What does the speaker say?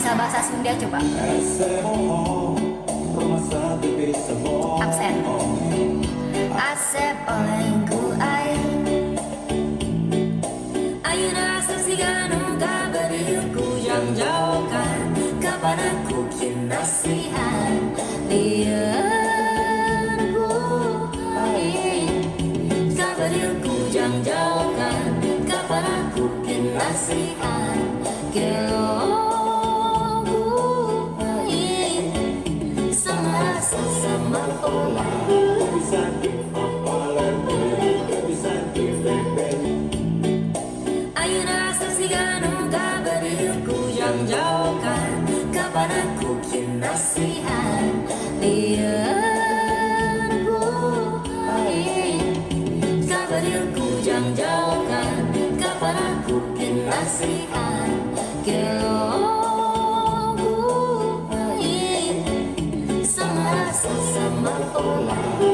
Bisa bahasa Sunda coba. Aksen. Asep oleng ku aing. Ayeuna asup siga nu kabedil ku jangjaokan. Kapan aku kinasihan Lieur ku aing. Kabedil ku jangjaokan. Kapan aku kinasihan Gelo ku aing. Sama rasa sama pola. Bisa bisa. Ayeuna asup siga nu kabedil ku jangjaokan. Kapan aku kinasihan Lieur ku aing. Kabedil ku jangjaokan. Kapan aku kinasihan Gelo ku aing. Sama rasa sama pola.